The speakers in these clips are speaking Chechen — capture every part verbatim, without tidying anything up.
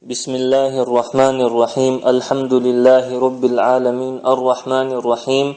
بسم الله الرحمن الرحيم. الحمد لله رب العالمين. الرحمن الرحيم.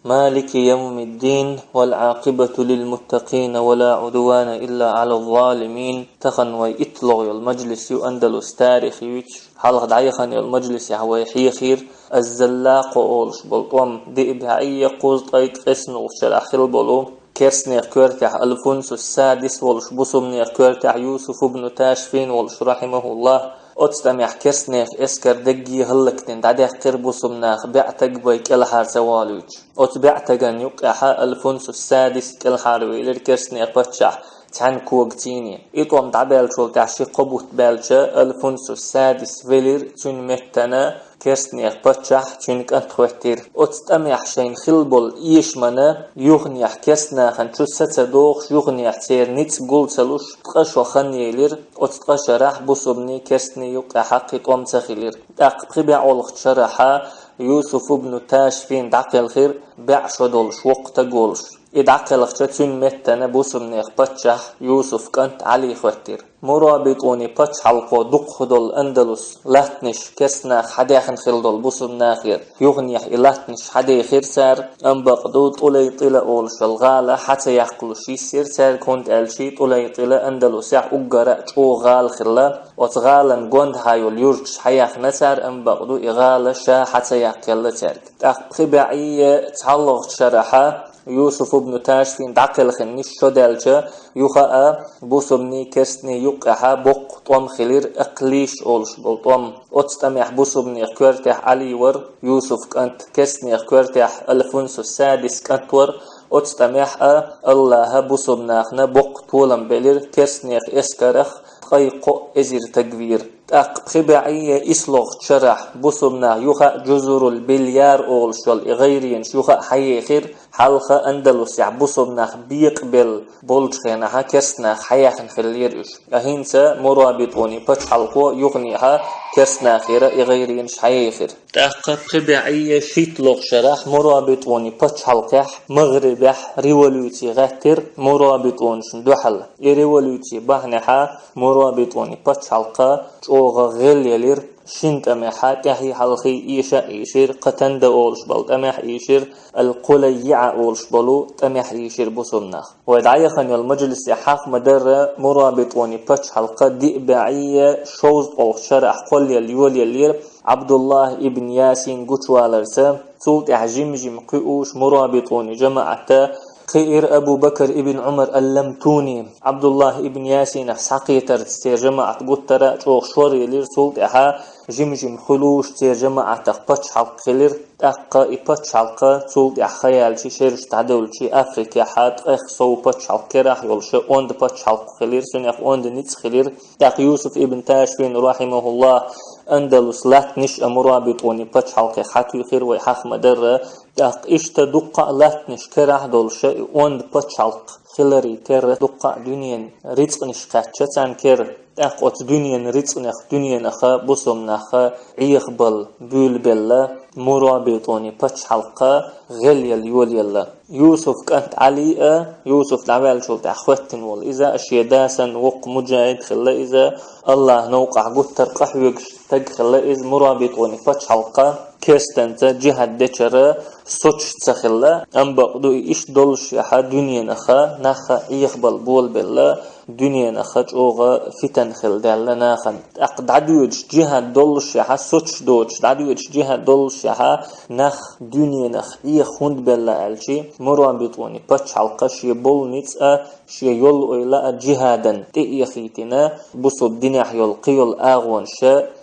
مالك يوم الدين. والعاقبة للمتقين ولا عدوان إلا على الظالمين. Тахан вай итлагӀа йола мажлис ю Андалус тарих юьйцуш. Хьалха дӀаяхана йола мажлисехь вай хьехийра Аз-Заллакъа олуш болу тӀом, диъ бӀе кхузткъе ткъесналгӀачу шарахь хилла болу, керстанех коьртехь Алфунсус Садис волуш, бусумнех коьртехь Юсуф ибн Ташфин волуш, рахьимахуллах. Оцу тӀамехь керстанех эскар дегге хӀаллакдина дӀадаьккхира бусумнах бӀе таг бен кӀелхьара ца волуьйтуш. Оцу бӀе таган юккъехьа Алфунсус Садис кӀелхьара велира керстанех паччахь цхьаьна когацийна. И тӀом дӀабаьллачул тӀаьхьа ши-кхо бутт баьлча, Алфунсус Садис велира, цуьнан меттана керстанех паччахь цуьнан кӀант хӀоьттира. Оцу тӀамехь шайна хилла болу эшамна юханехь керстанахана чу са ца дохуш, юханехь церан ницкъ гул ца луш, ткъа шо хан елира, оцу ткъа шарахь бусумний керстаний юккъехьа кхин тӀом ца хилира. ТӀаккха пхи бӀе олхачу шарахьа Юсуф ибн Ташфин дӀакхелхира, бӀе шо долуш воккха стаг волуш. И дӀакхелхча, цуьнан меттана бусумнех паччахь Юсуф кӀант Ӏали хӀоьттира. Мурабитунийн пачхьалкхо дукха долу Андалус латтанаш керстанах хьадаьхна хилла долу бусумнахера. Юханехь и латтанаш хьадехира цара, амма бакъду ТӀулайтӀила олуш йолу гӀала хьа ца яккхалуш йисира цаьрга, хӀунда аьлча ТӀулайтӀила Андалусехь уггара а чӀогӀа гӀала хилла. Оцу гӀалан гондахьа йолу юьрташ хьаяьхна цара, амма бакъду и гӀала ша хьа ца яккхаелла цаьрга. ТӀаккха пхи бӀе цхьаллагӀчу шарахьа Юсуф ибн Ташфин дӀакхелхина нисса шо даьлча, юха а бусумний керстаний юккъехьа боккха тӀом хилира, Акълиш олуш болу тӀом. Оцу тӀамехь бусумнех коьртехь Ӏали вара, Юсуф кӀант, керстанех коьртехь Алфунсус Садис кӀант вара. Оцу тӀамехь а Аллаха бусумнахана боккха толам белира, керстанех эскарах ткъе кхоъ эзар стаг вийра. ТӀаккха пхи бӀе исслогӀчу шарахь бусумнах юха а Джузурул Бильяр олуш йолу и гӀайренаш юха а хьаехира, хьалха Андалусехь бусумнах бекъабелла болчу хенахьа керстанах хьаяьхна хиллера уьш. Ткъа хӀинца Мурабитунийн пачхьалкхо юханехьа керстанахера и гӀайренаш хьаехира. ТӀаккха пхи бӀе шийтталгӀа шарахь Мурабитунийн пачхьалкхехь МагӀрибехь революци гӀеттира мурабитунашна дуьхьал. И революци бахьанехьа Мурабитунийн пачхьалкха чӀогӀа гӀелъелира, шина тӀамехьа тӀаьхьий-хьалхий эша а эшира, Катанда олуш болу тӀамехь эшира, Ал-Къулаййиъа олуш болу тӀамехь эшира бусумнах. Вай дӀаяхана йолу мажлисехь хьаха ма-дарра, Мурабитунийн пачхьалкха диъ бӀе шовзткъалгӀачу шарахь кхоллаелла йолаеллера Ӏабдуллах ибн Ясин гучуваларца. Цул тӀаьхьа жим-жима кхуьуш Мурабитунийн жамаӀата кхиира Абу Бакр ибн Ӏумар Ал-Ламтуни. Ӏабдуллах ибн Ясинах схьакхетарца церан жамаӀат гуттара а чӀогӀа шоръелира, цул тӀаьхьа жим-жима хуьлуш церан жамаӀатах пачхьалкх хилира. ТӀаккха и пачхьалкха цул тӀаьхьа хан яьлча, шераш дӀадевлча, Африкехьа ткъех сов пачхьалкх керахь йолуша онда пачхьалкх хилира, цунех онда ницкъ хилира. ТӀаккха Юсуф ибн Ташфин, рахьимахуллах, Андалус латтанаш а Мурабитунийн пачхьалкхе хьатуьйхира, вай хьаха ма-дарра. ТӀаккха иштта дуккха а латтанаш керахь долуша и онда пачхьалкх хиларе терра дуккха а дуьненан рицкъанаш кхаьчча царна кера. ТӀаккха оцу дуьненан рицкъанех дуьненаха бусумнаха Ӏехабала буьйлабелла Мурабитунийн пачхьалкха гӀелъелла йолаелла. Юсуф кӀант Ӏали а, Юсуф дӀаваьллачул тӀаьхьа хӀоьттина волу иза а, шен да санна воккха муджахид хилла иза, Аллахьа новкъахь гуттар къахьоьгуш стаг хилла иза, Мурабитунийн пачхьалкха керстанца джихад дечара соцуш ца хилла, амма бакъду и иштта доллушехьа дуьненаха наха Ӏехабала болабелла, дуьненаха чӀогӀа фитан хила даьлла нахана. ТӀаккха дӀадоьдуш джихад доллушехьа, соцуш доцуш, дӀадоьдуш джихад доллушехьа, нах дуьненах Ӏеха хӀунда белла аьлчи, Мурабитунийн пачхьалкха шен болу ницкъ а, шен йолу ойла а джихадан тӀеэхийтина, бусалба динехь йолу кхин йолу агӀонаш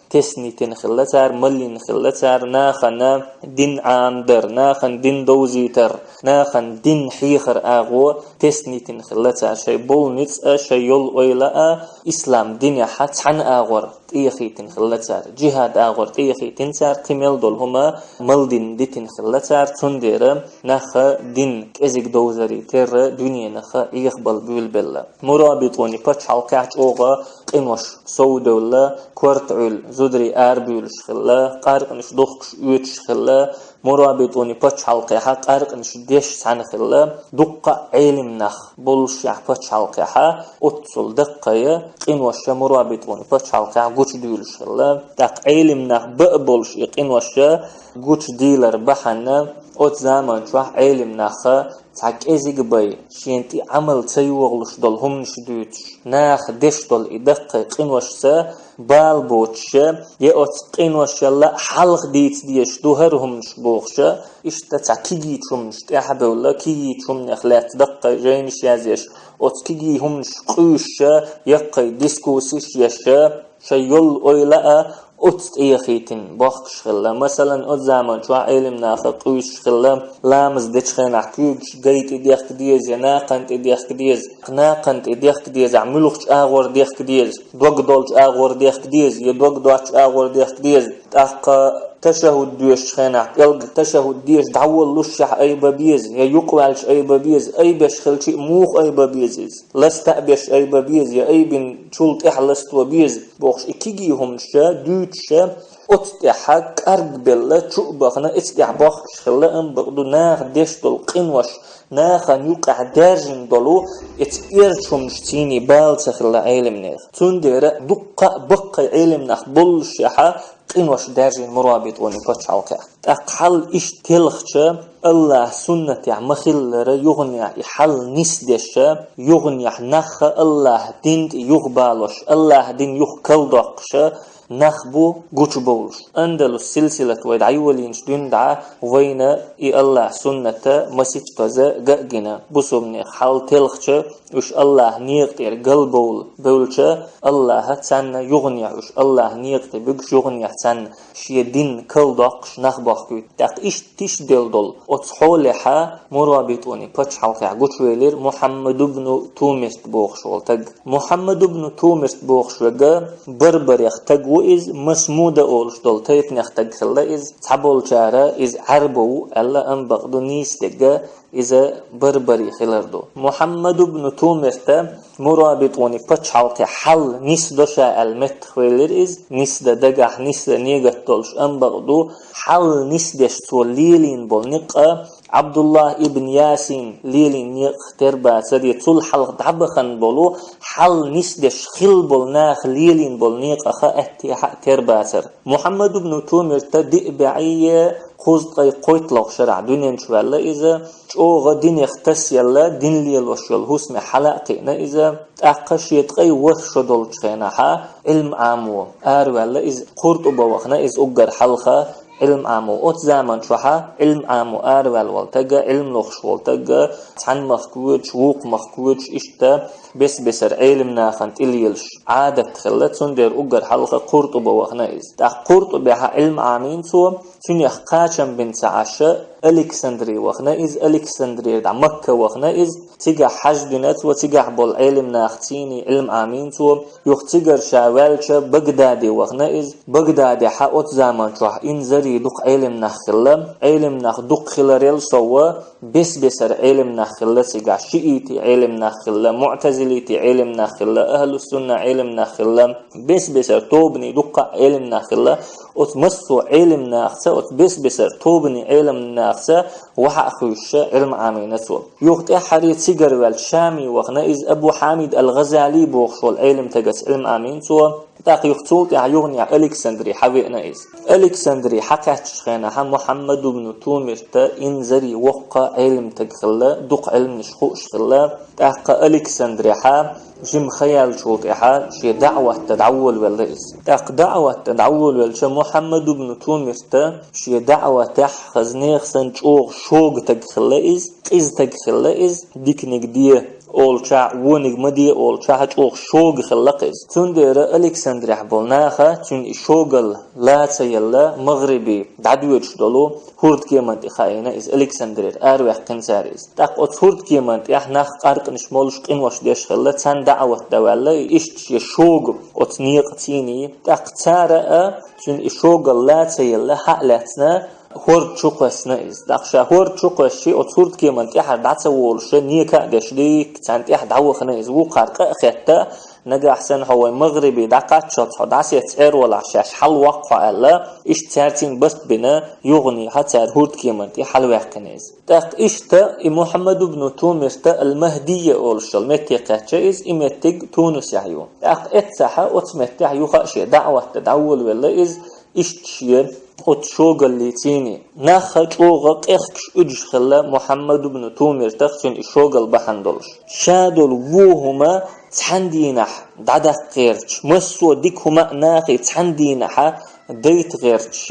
теснитина хилла цара, малйина хилла цара, нахана дин Ӏамадар, нахана дин довзийтар, нахана дин хьехар агӀо теснитина хилла цара, шайн болу ницкъ а, шайн йолу ойла а ислам динехьа цхьана агӀор тӀеэхийтина хилла цара. Джихад агӀор тӀеэхийтина цара, кхин мел долу хӀума малдина дитина хилла цара, цундела наха дин кӀезиг довзаре терра дуьненаха Ӏехабала буьйлабелла. Мурабитунийн пачхьалкхехь чӀогӀа къинош совдевлла, корта Ӏуьйла зударий арабуьйлуш хилла, къаркъанаш духкуш оьцуш хилла, Мурабитуни пачхьалкхехьа къаркъанаш деш цхьаьна хилла, дуккха а Ӏелим нах боллушехь пачхьалкхехьа, оццул даккхая къиноша Мурабитуни пачхьалкхехь гучудуьйлуш хилла. ТӀаккха Ӏелим нах баа болуш и къиноша гучудийлар бахьана, оцу заман чохь Ӏелим наха цхьа кӀезиг бай, шена тӀе Ӏамал ца йогӀуш долу хӀуманаш дуьйцуш, наха деш долу и даккхий къиношца бала боцуша, я оцу къиношалла хьалха дийца дезаш ду хӀара хӀуманаш бохуша, иштта цхьа кигийчу хӀуманаш тӀаьхьа бевлла, кигийчу хӀуманех лаьцна даккхий жайнаш язъеш, оцу кигий хӀуманаш къуьйсуша, яккхий дискуссиш еша, шайн йолу ойла а оцу тӀе яхийтина бохкуш хилла. Масалан, оцу заман чохь Ӏелим наха къуьйсуш хилла, ламаз дечу хенахь куьйгаш гай тӀе дехка деза я накхан тӀе дехка деза, накхан тӀе дехка дезахь муьлхачу агӀор дехка деза, дог долчу агӀор дехка деза я дог доцчу агӀор дехка деза. ТӀаккха ташахӀуд доьшучу хенахь пӀелг ташахӀуд деш дӀаволлушехь айба беза, я юкъаваьлча айба беза, айбеш хилча а муха айба беза иза, ласта а беш айба беза, я айбина чул тӀаьхьа ласто беза. Бохуш, и кигий хӀуманаш дуьйцуша, оцу тӀаьхьа кӀаргбелла, чу а бахана, эцу тӀехь бохкуш хилла, амма бакъду наха деш долу къинош, нахана юкъахь даьржина долу, эцу эрчу хӀуманаш цийний бала ца хилла Ӏелим нехан. Цундела дуккха а баккхий Ӏелим нах боллушехьа, къинош даьржина Мурабитуни пачхьалкхехь. ТӀаккха хьал иштта телхча, Аллахь суннатехь ма-хиллара юханехь и хьал нисдеша, юханехь нахха Аллахь дин тӀе юхабалош, Аллахь дин юха калдоккхуша нах бу гучубовлуш. Андалус силсилат вай дӀайолийначу дуьнна дӀа вайна и Аллахь сунната маситтаза ган а гина. Бусурнех хьал телхча, уьш Аллахь некъа тӀера галбовла бевлча, Аллахьа царна юханехь уьш Аллахь некъа тӀе буьгуш юханехь царна шен дин калдоккхуш нах бохкуьйту. ТӀаккха иштта тиша делла долу оцу хьолехьа Мурабитуни пачхьалкхехь гучувелира Мухьаммад ибн Тумирт бохуш волу таг. Мухьаммад ибн Тумирт бохуш верг Барбарех таг ву иза, Масмуда олуш долу тайпанех таг хилла иза. Цхьаболчара иза Ӏарбо ву аьлла, амма бакъду нийса дерг иза барбари хилар ду. Мухьаммад ибн Тумирта Мурабитуни пачхьалкхе хьал нисдо ша аьлла меттахвелира иза, нисда дагахь, нисда негат долуш, амма бакъду, хьал нисдеш цо лелийна болу некъа Ӏабдуллахь ибн Ясин лелийна некъах тера бацар, я цул хьалха дӀабахана болу, хьал нисдеш хилла болу наха лелийна болу некъах а аьттехьа а тера бацар. Мухьаммад ибн Тумирта диъ бӀе кхузткъе кхойтталгӀа шарахь дуьнен чу ваьлла иза, чӀогӀа динех тасъелла, дин лелош йолу хӀусаме хьала а кхиъна иза, тӀаккха шен ткъе ворхӀ шо долчу хенахьа Ӏилма Ӏамо араваьлла иза, Къуртуба вахана иза уггар хьалха Ӏилма Ӏамо. Оцу заман чохьа Ӏилма Ӏамо араваьлла волу тагга, Ӏилма лохуш волу тагга, цхьана махка воьдуш, вукху махка воьдуш, иштта бес-бесара Ӏелим нахана тӀе лелаш Ӏадат хилла, цундела уггар хьалха Къуртуба вахана иза. ТӀаккха Къуртубехьа Ӏилма Ӏамийна цо, цуьнех кхачам бина ца Ӏаш, Александри вахана иза, Александрера дӀа Макка вахана иза, цигахь хьаж дина цо, цигахь болу Ӏелим нах цийний Ӏилма Ӏамийна цо, юха цигара ша ваьлча Багдаде вахана иза, Багдадехьа оцу заман чохь инзаре дукха Ӏелим нах хилла, Ӏелим нах дукха хиларел сов, бес-бесара Ӏелим нах хилла цигахь, шиитий Ӏелим нах хилла, муътазилитий Ӏелим нах хилла, ахӀлуссунна Ӏелим нах хилла, бес-бесара тобаний дуккха а Ӏелим нах хилла. Оцу массо а Ӏелим нахца, оцу бес-бесара тобаний Ӏелим нахца вахьа а хуьйшуша Ӏилма Ӏамийна цо. Юха тӀаьххьаре цигара ваьлча Шами вахана иза, Абу Хьамид ал-ГӀазали бохуш волу Ӏелим тагаца Ӏилма Ӏамийна цо. ТӀаккха юха цул тӀаьхьа юханехь Александри хьавеана иза. Александри хьакхаьччачу хенахьа Мухьаммад ибн Тумирта инзаре воккха Ӏелим таг хилла, дукха Ӏилманаш хууш хилла. ТӀаккха Александрехьа жима хан яьллачул тӀаьхьа шен даӀватта дӀаволавелла иза. ТӀаккха даӀватта дӀаволавелча Мухьаммад ибн Тумирта шен даӀватехь хаза нехан санна чӀогӀа шога таг хилла иза, къиза таг хилла иза, диканиг де олчахь, вониг ма де олчахь, чӀогӀа шога хилла-кх иза. Цундела Александрехь болу наха цуьнан и шогалла ла ца елла, МагӀрибе дӀадоьдуш долу хӀордкеман тӀе хаийна иза, Александрера араваьккхина цара иза. ТӀаккха оцу хӀордкеман тӀехь нах къаркъанаш молуш, къинош деш хилла, царна даӀват дан ваьлла, и иштта шен шога оцу некъа цийний. ТӀаккха цара а цуьнан и шогалла ла ца елла, хьа а лаьцна, хӀорда чу кхоьссина иза. ТӀаккха ша хӀорда чу кхоьссича, оцу хӀордкеман тӀаьхьара дӀа ца волуша, нека а деш дийкка, царна тӀаьхьа дӀавахана иза, вукхара къа а хетта, Нагахь санна хьо вай магӀрибе дӀакхаччалц хьо дӀасеццӀервалахь, шаьш хьалваккха хьо аьлла, иштта цаьрцин барт бина, юханехьа цара хӀурдкеман тӀе хьалваьккхина иза. ТӀаккха иштта и Мухьаммад ибн Тумирта ал-Махдийя олуш йолу метте кхаьчча иза, и меттиг Тунусехь ю. ТӀаккха эццахьа оцу меттехь юха а шен даӀватта дӀаволавелла иза, иштта шен оцу шогаллицийний. Нахха чӀогӀа къехкаш уьдуш хилла Мухьаммад ибн Тумиртах цуьнан и шогал бахьана долуш. Ша долу вон хӀума цхьана дийнахь дӀадаккха гӀерташ, массо а дика хӀума а нахе цхьана дийнахьа дайта гӀерташ,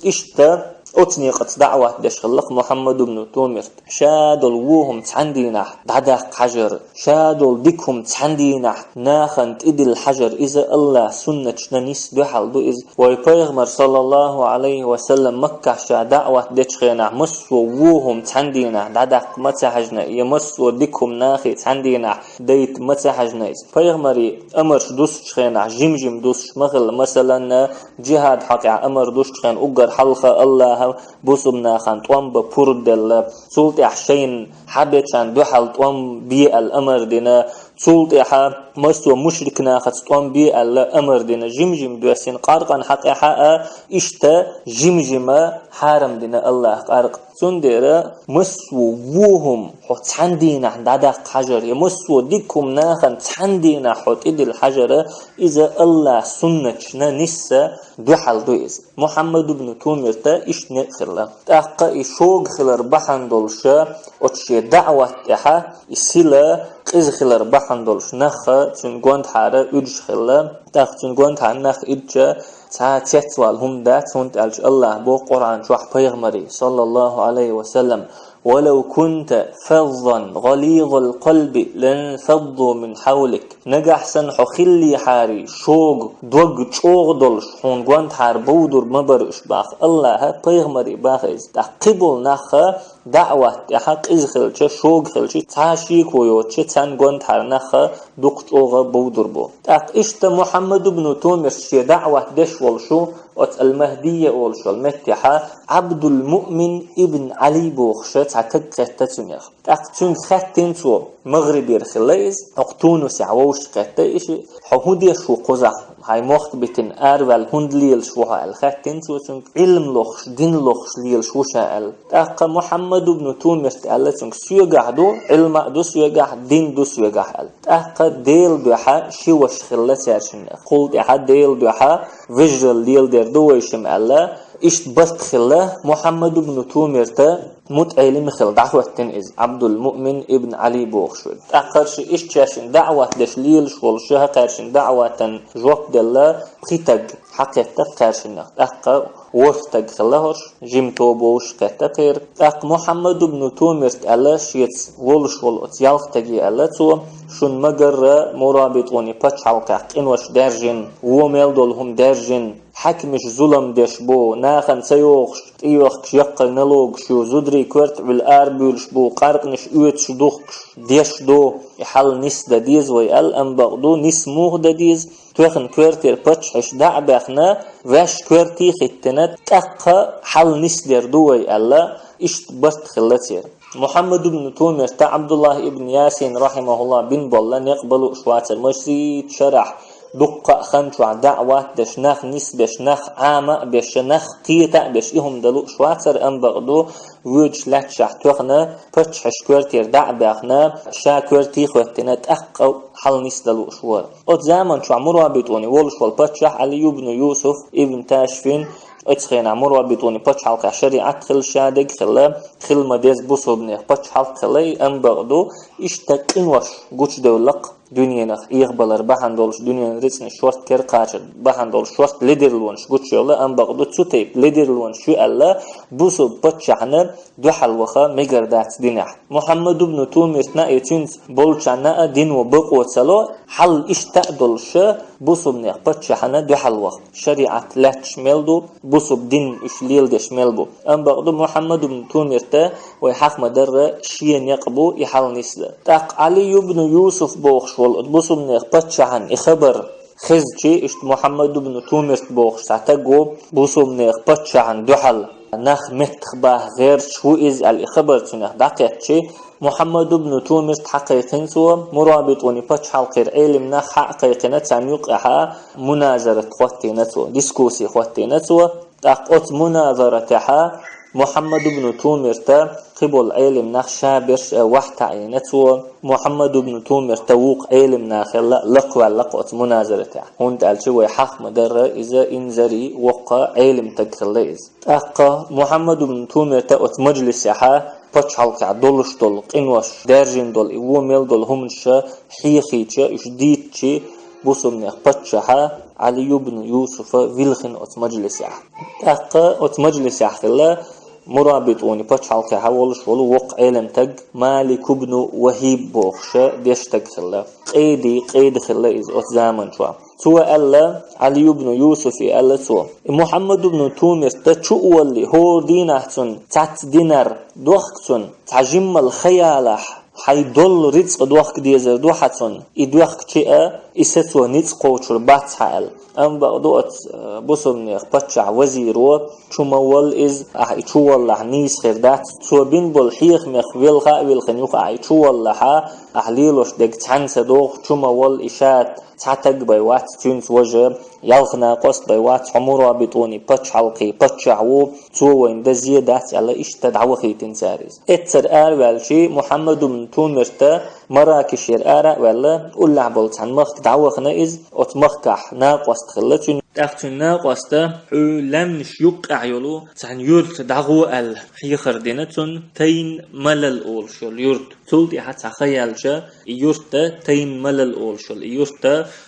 иштта оцу некъаца даӀват деш хилла-кх Мухьаммад ибн Тумирт. Ша долу вон хӀума цхьана дийнахь дӀадаккха хьажар, ша долу дика хӀума цхьана дийнахь нахана тӀедилла хьажар, иза АллахӀан суннаташна нисса дуьхьал ду иза. Вай Пайхамар, саллаллаху Ӏалайхи ва саллам, Маккахь ша даӀват дечу хенахь, массо а вон хӀума цхьана дийнахь дӀадаккха ма ца хьаьжна, я массо а дика хӀума нахе цхьана дийнахь дайта ма ца хьаьжна иза. Пайхамаре амарш дуссучу хенахь жим-жим дуссуш ма хилла, масалан, джихӀад хьокъехь амар дуссучу хенахь уггар хьалха АллахӀа бусулба нахана тӀом бан пурба делла, цул тӀаьхьа шайна хьабечарна дуьхьал тӀом бе аьлла амар дина, цул тӀаьхьа массо а мушрик нахаца тӀом бе аьлла амар дина, жим-жим доьссина, къаркъана хьакъехьа а иштта жим-жима хьарам дина АллахӀа къаркъа. Цундела массо а вон хӀума хьо цхьана дийнахь дӀадаккха хьажар, я массо а дика хӀума нахана цхьана дийнахь хьо тӀедилла хьажар, иза АллахӀан суннаташна нисса дуьхьал ду иза. Мухьаммад ибн Тумирта иштта некъ хилла. ТӀаккха и шога хилар бахьана долуш, оцу шен даӀват тӀехьа и сила къиза хилар бахьана долуш нах цуьнан гондахьара уьдуш хилла. ТӀаккха цуьнан гондахьара нах идча, цхьа а цецвала хӀума дац, хӀунда аьлча АллахӀа боху Къуръан чохь Пайхамаре, саллаллаху Ӏалайхи ва саллам: «Валав кунта фаззан гӀализал къалби ланфадду мин хьавлик». Нагахь санна хьо хиллехьарий, шога, дог чӀогӀа долуш, хьуна гондахьара бовдур ма бара уьш, баха АллахӀа, Пайхамаре баха иза. ТӀаккха кхиболу нах даӀват тӀехьа къиза хилча, шога хилча, цхьа а шеко йоцуш, царна гондахьара нах дукха чӀогӀа бовдур бу. ТӀаккха иштта Мухьаммад ибн Тумирт шен даӀват деш волуш ву, оцу ал-Махдийя олуш йолу меттехьа Ӏабдул-Муъмин ибн Ӏали бохуш цхьа таг кхетта цуьнех. ТӀаккха цуьнга хаьттина цо, магӀрибера хилла иза, хӀокху Тунусехь вовшахкхетта, иштта хьо хӀун деш ву кхузахь, хьайн мохк битина араваьлла хӀунда лелаш ву хьо аьлла, хаьттина цо цуьнга, Ӏилма лохуш, дин лохуш лелаш ву ша аьлла. ТӀаккха Мухьаммад ибн Тумирт аьлла цуьнга, соьгахь ду, Ӏилма а ду соьгахь, дин ду соьгахь аьлла. ТӀаккха Делан дуьхьа ши ваша хилла цаьршиннах. Кхул тӀаьхьа Делан дуьхьа вежаралла леладер ду вай шимма аьлла, иштта барт хилла, Мухьаммад ибн Тумирта мутаӀелим хилла дӀахӀоьттина иза, Ӏабдул-Муъмин ибн Ӏали бохуш верг. ТӀаккха хӀара ши иштта шаьшшинна даӀват деш лелаш волуш, хӀокхаьршинна даӀватан жоп делла пхи таг хьакхетта кхаьршиннах. ТӀаккха ворхӀ таг хилла хӀорш, жима тоба вовшахкхетта кхеран. ТӀаккха Мухьаммад ибн Тумирт аьлла шеца волуш волу оцу ялх таге аьлла цо, шуна ма-гарра мурабитӀунийн пачхьалкхехь къинош даьржина, вон мел долу хӀума даьржина, хьаькамаш зулам деш бу, нахана ца йогӀуш, тӀеоьхкуш яккхий налогаш ю, зударий коьрта Ӏуьллу арабуьйлуш бу, къаркъанаш оьцуш духкуш деш ду, и хьал нисдан деза вай аьлла, амма бакъ ду, нисса муха дан деза, тоьхна коьртера паччахьаш дӀа а баьхна, ваьш коьрте а хӀиттина, тӀаккха хьал нисдер ду вай аьлла, иштта барт хилла церан. Мухьаммад ибн Тумирта Ӏабдуллахь ибн Ясин, рахьимахуллахь, бина болла некъ бан лууш вацара, масийттаза шарахь дуккха а хан чохь даӀват деш, нах нисбеш, нах Ӏама а беш, нах кхета а беш, и хӀума дан лууш вацара, амма бакъ ду, воьдуш лаьтташехь тоьхна, паччахьаш коьртера дӀа а баьхна, ша коьрте а хӀоьттина, тӀаккха хьал нисдан лууш вара. Оцу заман чохь мурабитӀунийн волуш волу паччахь Ӏали ибн Юсуф ибн Ташфин, оцу хенахь мурабитӀунийн пачхьалкхехь шариӀат хилла, шадерг хилла, хила ма деза бусулбанех пачхьалкх хилла, и амма бакъ ду, иштта къинош гучудевлла-кх дуьненах Ӏехабалар бахьана долуш, дуьненан рицкъанаш шорта кара кхачар бахьана долуш, шорта ледарлонаш гучуевлла, амма бакъ ду, цу тайпа ледарлонаш ю аьлла, бусулба паччахьна дуьхьал ваха мегар дац динехь. Мухьаммад ибн Тумиртна а, цуьнца болчарна а дино бакъо ца ло, хьал иштта а долуш, бусулбанех паччахьна дуьхьал ваха. ШариӀат лаьтташ мел ду, бусулба дин уьш леладеш мел бу. Амма бакъ ду, Мухьаммад ибн Тумирта вай хьаха ма-дарра шен некъ бу и хьал нисдан. ТӀаккха Ӏали ибн Юсуф бохуш волу бусулбанех паччахьна и хабар хезчи, иштта Мухьаммад ибн Тумирт бохуш цхьа таг ву, бусулбанех паччахьна дуьхьал нах меттахбаха гӀерташ ву иза аьлла, и хабар цуьнах дӀакхаьччи, Мухьаммад ибн Тумирт хьакхайкхина цо, Мурабитуни пачхьалкхера Ӏелим нах хьакхайкхина, царна юкъехьа муназарат хӀоттийна цо, дискуссия хӀоттийна цо. ТӀаккха оцу муназаратехьа Мухьаммад ибн Тумирта кхиболу Ӏелим нах ша берш а вахь таӀийна цо. Мухьаммад ибн Тумирта вукху Ӏелим нахелла лакхваьллакх оцу муназаратехь. ХӀунда аьлча вай хьахма дарра иза инзари воккха Ӏелим таг хилла иза. ТӀаккха Мухьаммад ибн Тумирта оцу мажлисехьа пачхьалкхехь долуш долу къинош, даьржина долу и вон мел долу хӀуманаш хьехийча, уьш дийцчи, бусурнех паччахьа Ӏали ибн Юсуфа вилхина оцу мажлисехь. ТӀаккха оцу мажлисехь хилла Мурабитуни пачхьалкхехьа волуш волу воккха Ӏелам таг Малик ибн Вахиб бохуша деш таг хилла. Къеди, къеди хилла иза оцу заманчохь. Цо аьлла, Ӏали ибн Юсуфе аьлла цо: «И Мухьаммад ибн Тумирта чу а воллий, хӀора дийнахь цунна цхьацца динар дохку цунна, цхьа жиммал хаялахь, хьайн доллу рицкъ дохка дезар ду хьан цунна, и доьхкича а, и са цо ницкъ кхочур бац хьан», – аьлла. Амма бакъду оцу, э, бусурнех паччахь вазиро: «Чу ма волла иза, ахь и чу воллахь нийса хир дац. Цо бина болу хьехамех велха а вилхина юха ахь и чу воллахьа, ахь лелош дерг цхьаьна ца догӀу, чу ма волла и ша цхьа таг бай вац, цуьнца важа, ялх накъост бай вац, хьо Мурабитуни пачхьалкхе паччахь ву, цо вайна дан зе дац», – аьлла, иштта дӀавахийтина цара иза. Эццара араваьлчи, Мухьаммад ибн Тумирта Маракишера ара а ваьлла, уллехь болу цхьана махка дӀавахана иза, оцу махкахь накъост хилла цуьнан. ТӀаккха цуьнан накъоста: «Хьуьнан лаьмнаш юккъехь йолу цхьана юьрта дӀагӀо», – аьлла, хьехар дина цунна, Тайн Малал олуш йолу юрт. Цул тӀаьхьа цхьа хан яьлча, и юрт Тайн Малал олуш йолу и юрт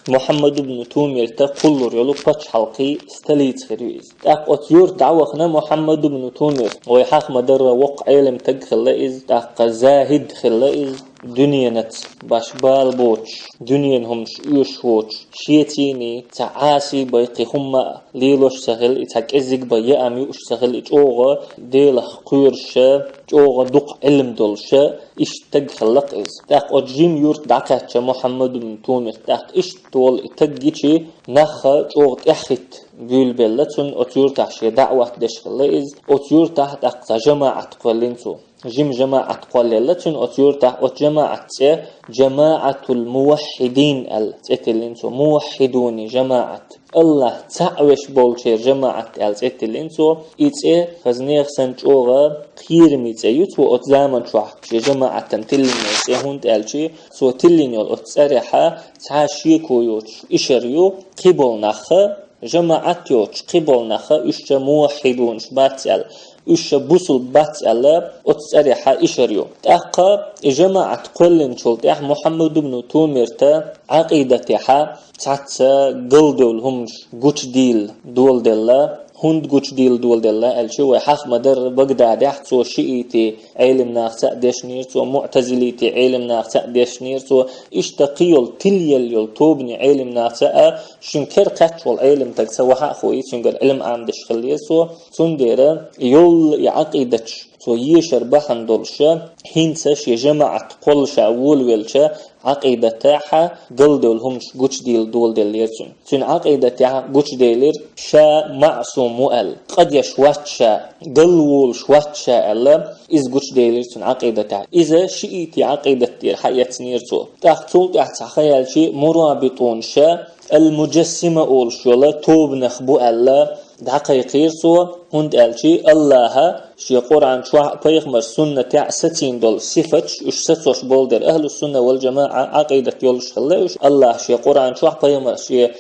Мухьаммад ибн Тумирта кхуллур йолу пачхьалкхе столица хир ю иза. ТӀаккха оцу юрта дӀавахана Мухьаммад ибн Тумир, вай хьахма дарра воккха Ӏелам таг хилла иза, тӀаккха захид хилла иза, дуьненаца баш бала боцуш, дуьненан хӀуманаш оьшуш воцуш, шецийний цхьа Ӏаси бай кхин хӀумма а лелош ца хилла, и цхьа кӀеззиг бай яам юуш ца хилла, и чӀогӀа Делах кхоьруша, чӀогӀа дукха Ӏилма долуша, иштта таг хилла-кх иза. ТӀаккха оцу жима юрта дӀакхаьчча Мухьаммад ибн Тумир, тӀаккха иштта волу и таг гичи, нахха чӀогӀа тӀаьхьахӀитта буьйлабелла цунна, оцу юртахь шен даӀват деш хилла иза. Оцу юртахь тӀаккха цхьа жамаӀат кхоьллина цо. Жима жамаӀат кхоллаелла цуьнан оцу юртахь, оцу жамаӀат цӀе ЖамаӀатул Муваххьидин аьлла цӀе тиллина цо, муваххьидуни жамаӀат. АллахӀ цхьаъ веш болчеран жамаӀат аьлла цӀе тиллина цо. И цӀе хаза нехан санна чӀогӀа кхераме цӀе ю цо оцу заманчохь шен жамаӀатан тиллина йолу цӀе, хӀунда аьлча цо тиллина йолу оцу цӀарехьа цхьа шеко йоцуш ишар ю, кхиболу нахха, жамаӀат йоцуш кхиболу нахха, уьш ша муваххьидунаш бац аьлла, уьш ша бусулба бац аьлла, оцу цӀарехьа ишар ю. ТӀаккха и жамаӀат кхоьллинчул тӀаьхьа Мухьаммад ибн Тумирта Ӏакъидатехьа цхьацца галдевлла хӀуманаш гучудийла доладелла. ХӀунда гучудийла доладелла аьлча, вай хьахма дарра Багдадехь цо шиитий Ӏелим нахаца а дешнера цо, муӀтазилитий Ӏелим нахаца а дешнера цо, иштта кхин йолу тилъелла йолу тобанийн Ӏелим нахаца а, шуьнан кара кхаьчча волу Ӏелим таг ца вахьа а хууй, цуьнгара Ӏилма Ӏамадеш хиллера цо. Цундела йолла и Ӏакъидаташ цо ешар бахьана долуша, хӀинца шен жамаӀат кхолла ша волавелча, Ӏакъидатехьа галдевлла хӀуманаш гучудийла доладеллера цуьнан. Цуьнан Ӏакъидатехьа гучуделира ша маъсум ву аьлла, къа деш вац ша, галволуш вац ша аьлла, иза гучуделира цуьнан Ӏакъидатехьа. Иза шиитий Ӏакъидат тӀера хьаэцнера цо. ТӀаккха цул тӀаьхьа цхьа хан яьлчи мурабитунаша ал-Муджассима олуш йолу тобанах бу аьлла, дӀакхайкхийра цо, хӀунда аьлча АллахӀа шен Къуръан чохь а, пайхамар суннатехь а сацийна долу сифаташ уьш сацош болу дела, ахӀлу-сунна вал-жамаӀа Ӏакъидат йолуш хилла уьш. АллахӀа шен Къуръан чохь, пайхамар шен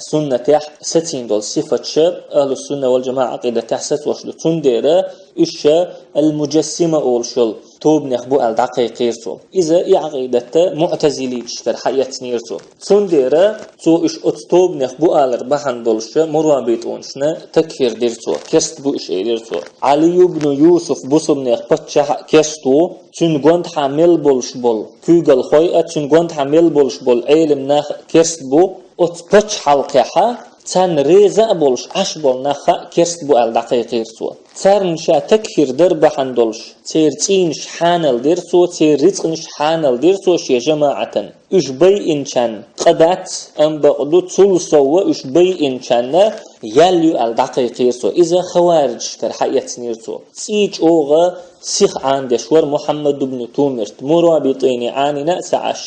суннатехь сацийна долу сифаташ ахӀлу-сунна вал-жамаӀа Ӏакъидатехь сацош ду. Цундела уьш ша ал-Муджассима олуш йолу тобанех бу аьлла дӀакхайкхийра цо. Иза и Ӏакъидат муӀтазилиташкара хьаэцнера цо. Цундела цо уьш оцу тобанех бу алар бахьана долуша мурабитунашна такфир дира цо, керст бу уьш элира цо. Ӏали ибн Юсуф бусурнех паччахь а керст ву, цуьнан гондахьа мел болуш болу куьйгалхой а, цуьнан гондахьа мел болуш болу Ӏелам нах а керст бу, оцу пачхьалкхехьа царна реза а болуш Ӏаш болу нах а керст бу аьлла дӀакхайкхийра цо. Царна ша такфир дар бахьана долуш, церан цӀийнаш хьанал дира цо, церан рицкъанаш хьанал дира цо шен жамаӀатан. Уьш байинчарна къа дац, амма бакъду цул совгӀа уьш байинчарна ял ю аьлла дӀакхайкхийра цо. Иза хаварижашкара хьаэцнера цо. ЦӀий чӀогӀа сиха Ӏанадеш вара Мухьаммад ибн Тумирт, мурабитӀийне Ӏанийна а ца Ӏаш,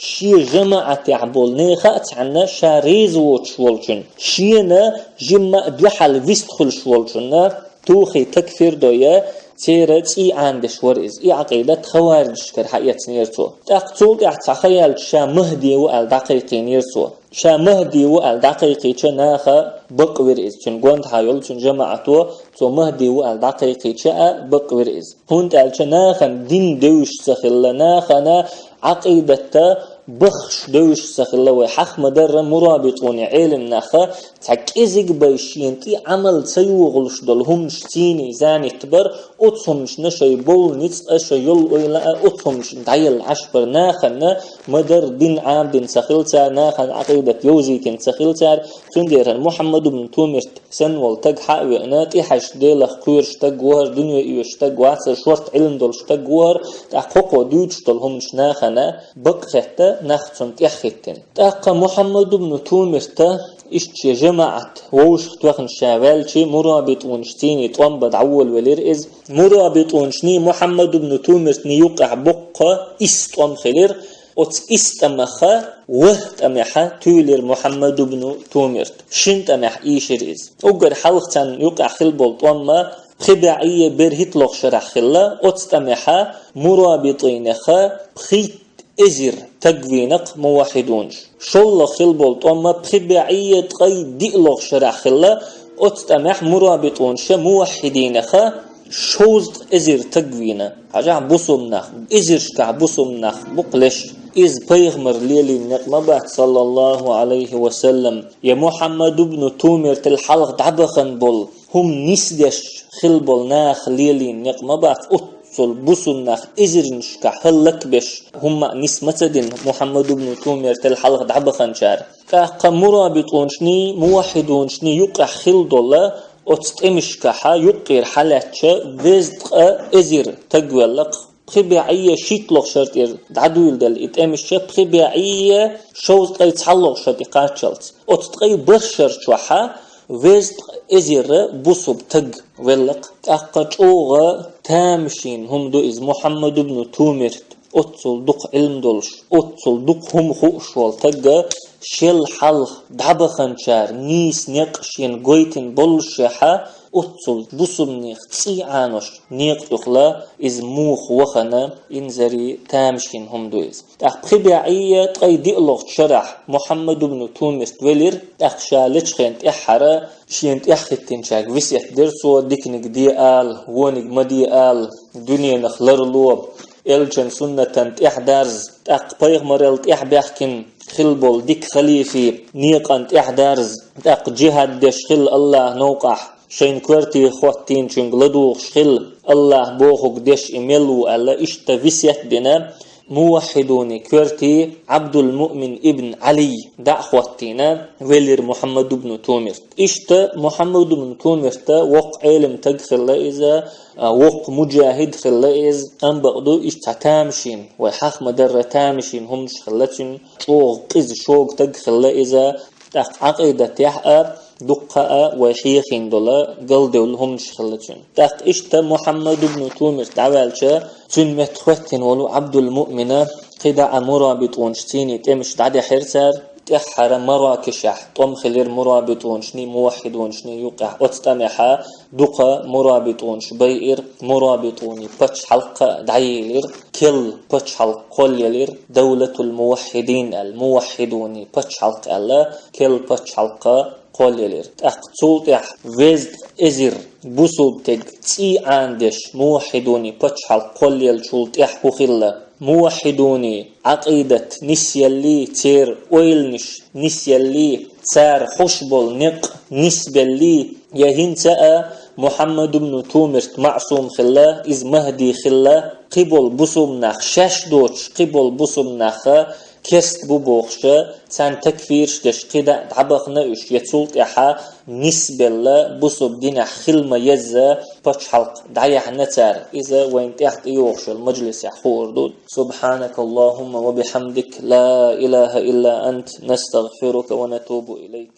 шен жамаӀатехь болу нехан а цхьанна ша реза воцуш волчун, шена жимма а дуьхьал вист хуьлуш волчунна, тухий, такфир дой, церан цӀий Ӏанадеш вара иза. И Ӏакъидат хаварижашкара хьаэцнера цо. ТӀаккха цул тӀаьхьа цхьа ха яьлча ша Махьди ву аьлла дӀакхайкхийнера цо. Ша Махьди ву аьлла дӀакхайкхийча наха бакъвира иза. Цуьнан гонаха йолу цуьнан жамаӀато цо Махьди ву аьлла дӀакхайкхийча а бакъвира иза. ХӀунда аьлча нахана дин девзаш ца хилла, нахана Ӏакъидатта баххаш девзаш ца хилла, вай хьахма дарра мурабитӀуне Ӏелам наха цхьа кӀезиг бай шена тӀе Ӏамал ца йогӀуш долу хӀуманаш цийний занитта бара, оцу хӀуманашна шайн болу ницкъ а, шайн йолу ойла а оцу хӀуманашна дӀаелла Ӏаш бара нахана, ма-дарра дин Ӏамадина ца хилла цара, нахана Ӏакъидат йовзийтина ца хилла цара, цундела Мухьаммад ибн Тумирт санна волу стаг хьа а веана, тӀехьаьжча Делах кхоьруш стаг ву хӀара, дуьне оьшуш стаг вацара, шорта Ӏилма долуш стаг ву хӀара, тӀаккха хӀокхо дуьйцуш долу хӀуманаш нахана бакъ хетта, нах цунна тӀаьхьахӀиттина. ТӀаккха Мухьаммад ибн Тумирта иштта шен жамаӀат вовшахтоьхна ша ваьлча, мурабитӀунаш цийний тӀом бан дӀаволавелира иза. МурабитӀунашний Мухьаммад ибн Тумиртний юкъахь боккха исс тӀом хилира. Оцу исс тӀамах ворхӀ тӀамехь туьйлира Мухьаммад ибн Тумирт. Шина тӀамехь ийшира иза. Уггар хьалха царна юкъахь хилла болу тӀом пхи бӀе берхӀитталгӀа шарахь хилла. Оцу тӀамехь мурабитӀинех пхийтта эзар стаг вийна-кх муваххьидунаш. ШолгӀа хилла болу тӀом пхи бӀе ткъе диъалгӀа шарахь хилла. Оцу тӀамехь мурабитӀунаша муваххьидинех шовзткъа эзар стаг вийна. Хьажахь, бусулба нах, эзаршкахь бусулба нах бу-кх леш. Иза пайхамар лелийна некъ ма бац, саллаллаху Ӏалайхи ва саллам, я Мухьаммад ибн Тумиртал хьалха дӀабахана болу хӀума нисдеш хилла болу нах лелийна некъ ма бац, оццул бусулба нах эзарнашкахь хӀаллакбеш хӀумма а нис ма ца дина Мухьаммад ибн Тумиртал хьалха дӀабаханчара. ТӀаккха мурабитӀунашний, муваххьидунашний юкъахь хилла долу оцу тӀемашкахьа юккъера хьалаьцча, везткъа эзар стаг велла-кх. Пхи бӀе шийтталгӀа шарахь дӀадуьйладелла и тӀемаш пхи бӀе шовзткъе цхьалгӀа шарахь тӀекхаччалц. Оцу ткъе бархӀ шар чохьа везткъа эзар бусулба стаг велла-кх. ТӀаккха чӀогӀа тамашийна хӀума ду иза Мухьаммад ибн Тумирт. Оццул дукха Ӏилма долуш, оццул дукха хӀума хууш волу стаг шел хьалха дӀабаханчара нийса некъ шена гойтина боллушехьа, оццул бусулба нехан цӀий Ӏанош некъа тӀехула иза муха вахана, инзаре тамашийна хӀума ду иза. ТӀаккха пхи бӀе ткъе диъалгӀачу шарахь Мухьаммад ибн Тумирт велира, тӀаккха ша лечу хенахь тӀаьххьара шена тӀаьхьахӀиттинчаьрга весет дира цо, диканиг де ала, вониг ма де ала, дуьненах ларло, элчан суннатан тӀаьхьадарза, тӀаккха пайхамарел тӀаьхьабаьхкина хилла болу дика халифи некъан тӀаьхьадарза, тӀаккха джихад деш хилла АллахӀ новкъахь, шайна коьрте хӀоттийначуьнга ладугӀуш хилла, АллахӀа бохург деш и мел ву аьлла, иштта весет а дина, муваххьидуний коьрте Ӏабдул-Муъмин ибн Ӏали дӀа а хӀоттийна, велира Мухьаммад ибн Тумирт. Иштта Мухьаммад ибн Тумирта воккха Ӏелам стаг хилла иза, а, воккха муджахид хилла иза, амма бакъду иштта цхьа тамашийна, вай хьахма дарра тамашийна хӀуманаш хилла цуьнан, чӀогӀа къиза шога стаг хилла иза, тӀаккха Ӏакъидатехь а, дуккха а вай хьехийна долу галдевлла хӀуманаш хилла цуьнан. ТӀаккха иштта Мухьаммад ибн Тумирт дӀаваьлча, цуьнан метта хӀоьттина волу Ӏабдул-Муъмина кхидӀа а мурабитӀунаш цийний тӀемаш дӀадаьхьира цара, тӀаьххьара Маракешехь тӀом хилира мурабитӀунашний, муваххьидунашний юкъехь, оцу тӀамехьа дукха мурабитӀунаш байира, мурабитӀуний пачхьалкх а дӀайийлира, керла пачхьалкх кхоллаелира, Давлатул-Муваххьидин аьлла, муваххьидуний пачхьалкх аьлла, керла пачхьалкх кхоллаелира. ТӀаккха цул тӀаьхьа везткъа эзар бусулба стеган цӀий Ӏанадеш муваххьидуний пачхьалкх кхоллаеллачул тӀаьхьа хӀун хилла? Муваххьидуний Ӏакъидат нисъеллий, церан ойланаш нисъеллий, цара хьош болу некъ нисбеллий, я хӀинца а Мухьаммад ибн Тумирт маъсум хилла, иза Махди хилла, кхиболу бусулба нах шаьш доцуш, кхиболу бусулба наха кест бу бохуша, царна такфирш деш кхидӀа дӀабахана уьш, я цул тӀаьхьа нисбелла бусалба динехь хила ма езза пачхьалкх дӀаяхьна цара. Иза вайна тӀехь тӀейогӀуш йолу мажлисехь хуур ду. سبحانك اللهم وبحمدك، لا إله إلا أنت، نستغفرك ونتوب إليك.